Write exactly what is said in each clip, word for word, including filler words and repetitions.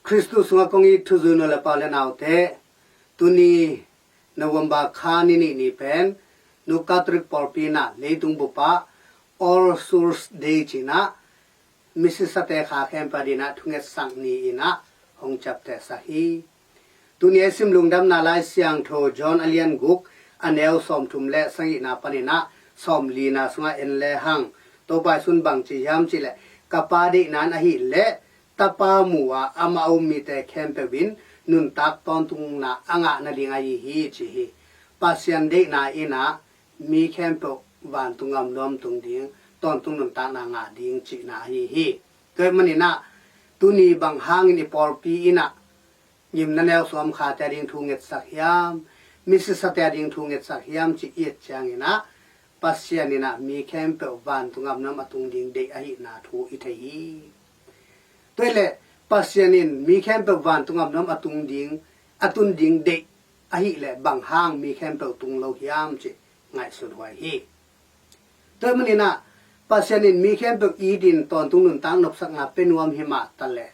Khristu sungah kong it thuzui nu le pa le naute, tuni November kha ni nih ni pen Nu Catholic pawlpi in ah leitung bup ah All Souls Day ci-in ah misisate kha khempeuh adingin ah thungetsak ni-in ah hong ciaptehsak hi. Tuni a i sim Lungdamna Lai Siangtho John a lian guk, a neu sawmthum le sagihna panin ah sawmlina sungah en lehang, Topa Jesuh in bang ci hiam cih leh, ka Pa deihna in ahih leh Tapa mu-a amah a um mite khempeuh in nuntak tawntungna a ngah nading ahi hi, ci hi. Pasian deihna in ah mi khempeuh vantung gam nuam tung ding, tawntung nuntakna ngah ding cihna ahi hi. Tua ahih manin ah tuni bang hangin i pawlpi in ah ngimna neu suam khate ading thu ngetsak hiam, misisate ading thu ngetsak hiam cih i et ciangin ah, Pasian in ah mi khempeuh vantung gam nuam a tung ding deih ahihna thu i thei hi. Tua hi leh Pasian in mi khempeuh vantung gam nuam a tung ding, a tun ding deih ahih leh bang hang mi khempeuh tung lo hiam cih ngaihsut huai hi. Tua ahih manin ah Pasian in mi khempeuh itin tawntung nuntak nopsakna pia nuam hi mah ta leh,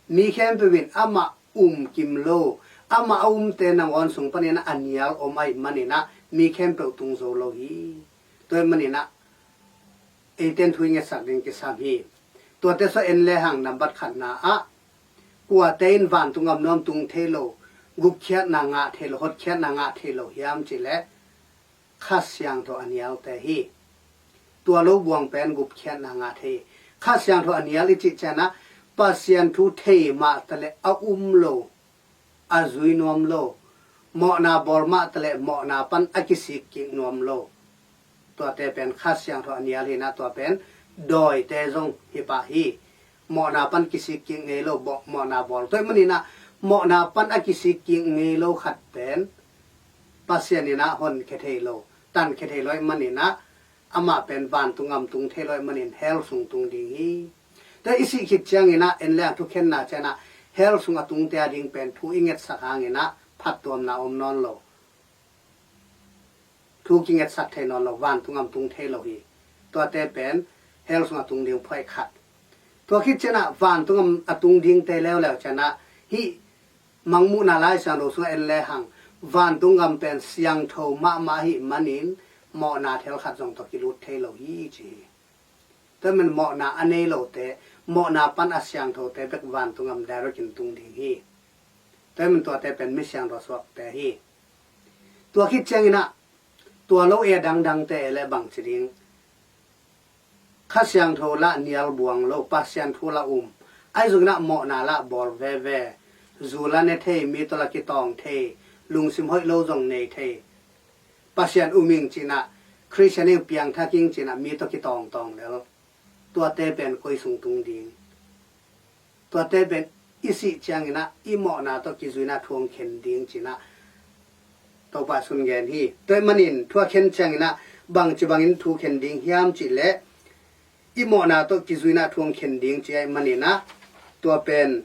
mi khempeuh in amah um kim lo, amah a umte nangawn sung panin ah a nial om ahih manin ah mi khempeuh tung zo lo hi. Tua ahih manin ah eite'n thu i ngetsak ding kisam hi. Tuate sungah en lehang, nambat khatna ah, kuate in vantung gam nuam tung thei lo, gupkhiatna ngah thei lo, hotkhiatna ngah thei lo hiam cih leh Kha Siangtho a nialte hi. Tua lo buang pen gupkhiatna ngah thei. Kha Siangtho a nial i cih ciangin ah Pasian thu thei mah ta leh a um lo, a zui nuam lo, mawhna bawl mah ta leh mawhna pan a kisik kik nuam lo. Tuate pen Kha Siangtho a nial hi-in ah, tua pen dawite zong hi pah hi. Mawhna pan kisik kik ngei lo, baw-, mawhna bawl. Tua ahih manin ah mawhna pan a kisik kik ngei lo khat pen Pasian in ah honkhia thei lo, tankhia thei lo ahih manin ah, amah pen vantung gam tung thei lo ahih manin hell sung tung ding hi. Tua i sih khit ciangin ah, en lehang thukhenna ciangin ah, hell sung a tungte ading pen thu i ngetsak hangin ah phattuamna om nawn lo. Thu kingetsak thei nawn lo, vantung gam tung thei lo hi. Tuate pen hell sung a tung ding point khat. Tua khit ciangin ah vantung gam a tung dingte leuleu ciangin ah, hih Mangmuhna Lai Siangtho sungah en lehang, vantung gam pen siangtho mahmah ahih manin mawhna thel khat zong tawh kilut thei lo hi, ci hi. Tua ahih manin mawhna a nei lote, mawhna pan a siangthote bek vantung gam direct in tung ding hi. Tua ahih manin tuate pen mi siangtho suakte hi. Tua khit ciangin ah, tua lo e, a dangdangte e leh bang ci ding? Kha Siangtho lah nial buang lo, Pasian thu lah um, ahi zongin ah mawhna lah bawl veve, zu lah ne thei, mi tawh lah kitawng thei, lungsim hoih lo zong nei thei. Pasian um ing ci-in ah, Khristian ing, piangthak ing ci-in ah mi tawh kitawngtawng lel. Tuate pen koi sung tung ding? Tuate pen i sih ciangin ah i mawhna tawh kizuina thu hong khen ding ci-in ah Topa Jesu'n gen hi. Tua ahih manin thu a khen ciangin ah bangci bangin thu khen ding hiam cih leh, i mawhna tawh kizuina thu hong khen ding ci ahih manin ah, tua pen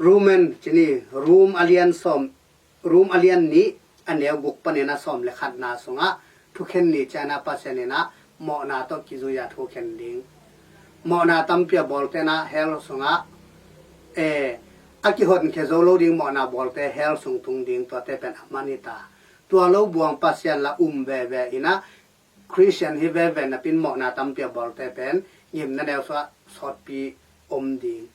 Roman ci ni, Rom a lian sawm, Rom a lian nih, a neu guk panin ah sawm le khatna sungah thukhen ni ciangin ah Pasian in ah mawhna tawh kizui-a thu khen ding. Mawhna tampi a bawlte in ah hell sungah, eh, a kihonkhia zo lo ding mawhna bawlte hell sung tung ding, tuate pen a man hi ta. Tua lo buang Pasian lah um veve in ah, Khristian hi veve napi-in mawhna tampi a bawlte pen ngimna neu sungah sawtpi om ding.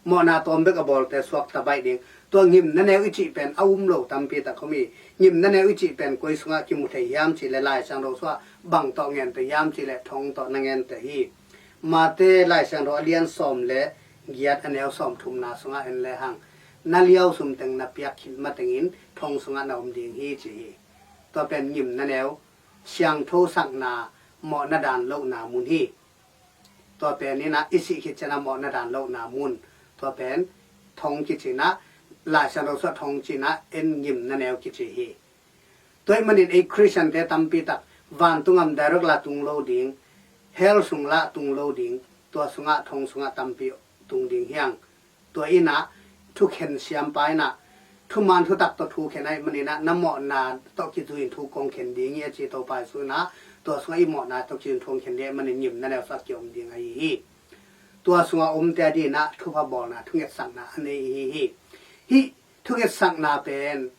Mawhna tawm bek a bawlte suakta baih ding. Tua ngimna neu i cih pen a um lo tampi tak om hi. Ngimna neu i cih pen koi sungah kimu thei hiam cih leh, Lai Siangtho sungah bang tawh ngen ta hiam cih leh, thong tawh na ngen ta hi. Mate Lai Siangtho a lian sawm le giat, a neu sawmthumna sungah en lehang, na liausum teng na piak khit matengin thong sungah na om ding hi, ci hi. Tua pen ngimna neu, siangthosakna, mawhna dan lohna mun hi. Tua pen in ah i sih khit ciangin ah mawhna dan lohna mun, tua pen thong kici-in ah, Lai Siangtho sungah thong ci-in ah en ngimna neu kici hi. Tua ahih manin ei Khristiante tampi tak vantung gam direct lah tung lo ding, hell sung lah tung lo ding, tua sungah thong sungah tampi tung ding hi hang. Tua in ah thukhen siampa in ah thuman thutak tawh thukhen ahih manin ah, na mawhna tawh kizui-in thu kong khen ding hi, a ci Topa Jesuh in ah, tua sungah i mawhna tawh kizui-in thu hong khen ding ahih manin ngimna neu sungah kiom ding ahi hi. tua sungah omte adingin ah thupha bawlna, thungetsakna a nei ihi hi. Hih thungetsakna pen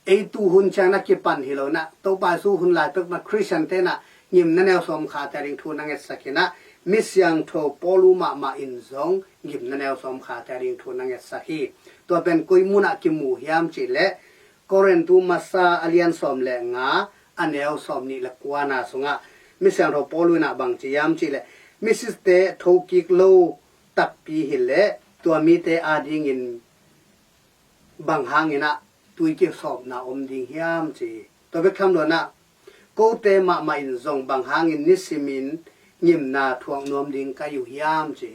ei tu hun ciang na kipan hi lo in ah, Topa Jesu hun lai peuhmah Khristian te'n ah ngimna neu sawm khate ading thu na ngetsak in ah, mi siangtho Paulu mahmah in zong ngimna neu sawm khate ading thu na ngetsak hi. Tua pen koi munah kimu hiam cih leh, Korintu masa a lian sawm le nga, a neu sawm nih le kuana sungah mi siangtho Paulu in ah bang ci hiam cih leh, misiste thokik lo takpi hi leh, tua mite adingin bang hangin ah tui kisawpna om ding hiam ci. Tua bek tham lo in ah, kote mahmah in zong bang hangin nisimin ngimna thuak nuam ding ka hi uh hiam ci.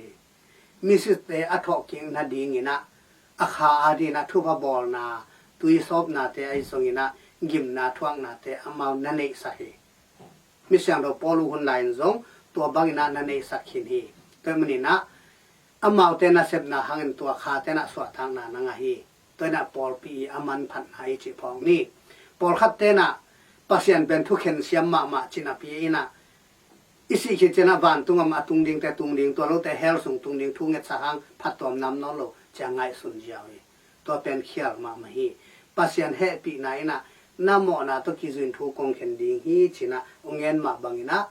Misiste a thawhkik nadingin ah, a kha adingin ah thupha bawlna, tui sawpnate ahi zongin ah ngimna thuaknate amau na neihsak hi. Mi siangtho Paulu hun lai in zong tua bangin ah na neihsak khin hi. Tua ahih manin ah amaute nasepna hangin tua khate'n ah suahtakna na ngah hi. Tua in ah pawlpi i a manphatna i cih phawk ni. Pawlkhat te'n ah Pasian pen thukhen siam mahmah ci napi in ah, i sih khit ciangin ah vantung gam a tung dingte tung ding, tua lote hell sung tung ding thu ngetsak hang phattuam nam nawn lo ci-a ngaihsun ziau hi. Tua pen khial mahmah hi. Pasian hehpihna in ah na mawhna tawh kizuin thu kong khen ding hi ci-in ah hong ngen mah bangin ah,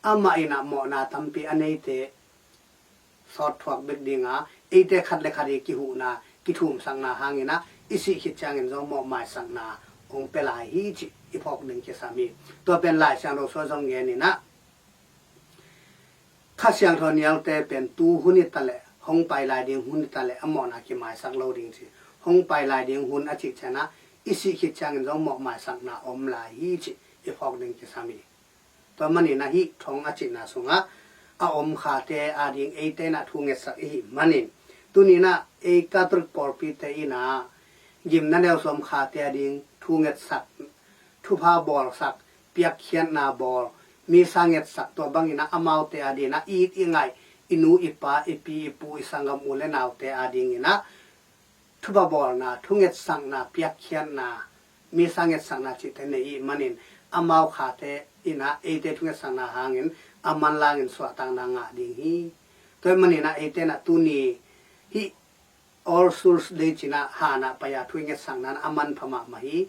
amah in ah mawhna tampi a neite sawt thuak bek ding a, eite khat le khat i kihuhna, kithumsakna hangin ah i sih khit ciangin zong mawhmaisakna hong pia lai hi cih i phawk ding kisam hi. Tua pen Lai Siangtho sung ah zong ngen in ah, Kha Siangtho nialte pen tu hun hi ta leh, hong pai lai ding hun hi ta leh a mawhna kimaisak lo ding ci. Hong pai lai ding hun a cih ciangin ah i sih khit ciangin zong mawhmaisakna om lai hi cih i phawk ding kisam hi. Tua manin ah hih thong a cihna sungah a om khate ading eite in ah thu ngetsak i hih manin, tuni in ah ei Catholic pawlpite in ah ngimna neu sawm khate ading thu ngetsak, thupha bawlsak, piakkhiatna bawl, misa ngetsak, tua bangin ah amaute adingin ah i it i ngaih, i nu i pa, i pi i pu, i sanggam u le naute adingin ah thupha bawlna, thungetsakna, piakkhiatna, misa ngetsakna cihte nei i hih manin, amau khate in ah eite thungetsakna hangin a manlang in suahtakna ngah ding hi. Tua ahih manin ah eite in ah tuni hih All Souls Day ci-in ah han ah pai-a thu i ngetsakna in a manpha mahmah hi.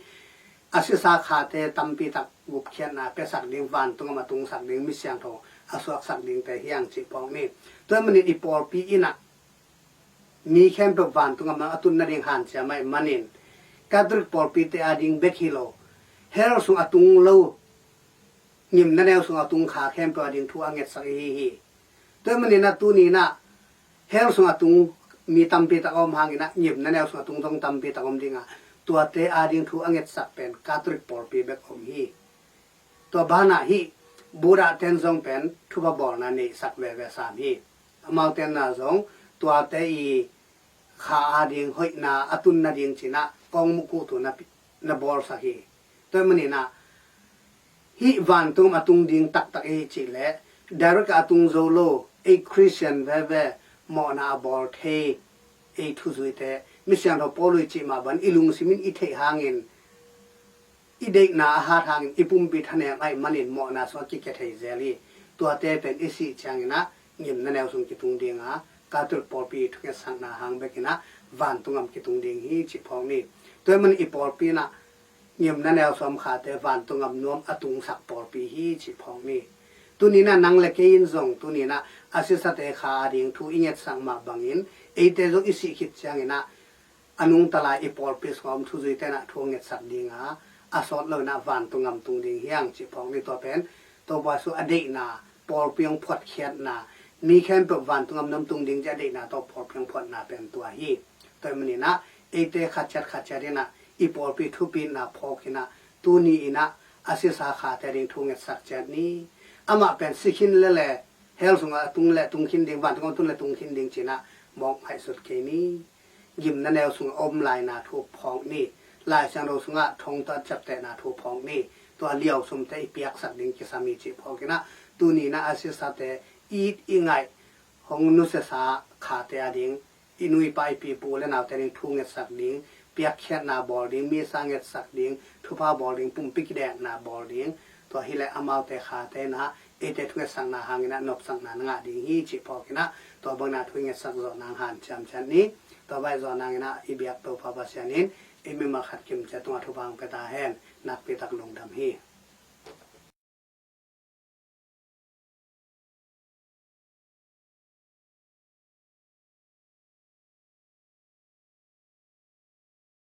A sisa khate tampi tak gupkhiatna piasak ding, vantung gam a tungsak ding, mi siangtho a suaksak dingte hi hang cih phawk ni. Tua ahih manin i pawlpi in ah mi khempeuh vantung gam a tun nading hanciam ahih manin, Catholic pawlpite ading bek hi lo, hell sung a tung lo, ngimna neu sung a tung kha khempeuh ading thu a ngetsak i hi hi. Tua ahih manin ah tuni in ah hell sung a tung mi tampi tak a om hangin ah ngimna neu sung a tung zong tampi tak om ding a, tuate ading thu a ngetsak pen Catholic pawlpi bek om hi. Tua banah hih Buddha ten zong pen thupha bawlna neihsak veve sam hi. Amaute in ah zong tuate i kha ading hoihna a tun nading ci-in ah kong mukutu na pi-, na bawlsak hi. Tua ahih manin ah hih vantung a tung ding taktak i hih cih leh, direct a tung zo lo, ei Khristian veve mawhna a bawl thei ei thuzuite, mi siangtho Paulu i cih mah bang i lungsim in i theih hangin, i deihna a hat hangin i pumpi thanem ahih manin mawhna sungah kikia thei zel hi. Tuate pen i sih ciangin ah ngimna neu sung kitung ding a, Catholic pawlpi thungetsakna hang bekin ah vantung gam kitung ding hi cih phawk ni. Tua ahih manin i pawlpi in ah ngimna neu sawm khate vantung gam nuam a tungsak pawlpi hi cih phawk ni. Tuni in ah nang le kei in zong tuni in ah a sisate kha ading thu i ngetsak mah bangin, eite zong i sih khit ciangin ah a nungta lai i pawlpi sungah om thuzuite in ah thu ngetsak ding a, a sawt lo in ah vantung gam tung ding hi hang cih phawk ni. Tua pen Topa Jesu a deihna, pawlpi hong phuatkhiatna, mi khempeuh vantung gam na om tung ding cih a deihna tawh pawlpi hong phuatna pen tua hi. Tua ahih manin ah eite khat ciat khat ciat in ah i pawlpi thupina phawk in ah, tuni in ah a sisa khate ading thu ngetsak ciat ni. Amah pen si khin lel e, hell sungah a tung leh tung khin ding, vantung gam a tun leh tung khin ding ci-in ah mawk ngaihsut kei ni. Ngimna neu sungah om laina thu phawk ni. Lai Siangtho sungah Thongtat ciaptehna thu phawk ni. Tua liausumte i piaksak ding kisam hi cih phawk in ah, tuni in ah a sisate i it i ngaih, hong nusiasa khate ading, i nu i pa, i pi i pu u le naute ading thu ngetsak ding, piakkhiatna bawl ding, misa ngetsak ding, thupha bawl ding, pumpi kidekna bawl ding. Tua hi leh amaute khate in ah eite thungetsakna hangin ah nopsakna na ngah ding hi cih phawkin ah, tua bangin ah thungetsakzawh nang hanciam ciat ni. Tua bang hi zawh nangin ah i biak Topa Pasian in i mimal khat kimciat tungah thupha hong pia ta hen. Nakpi tak lungdam hi.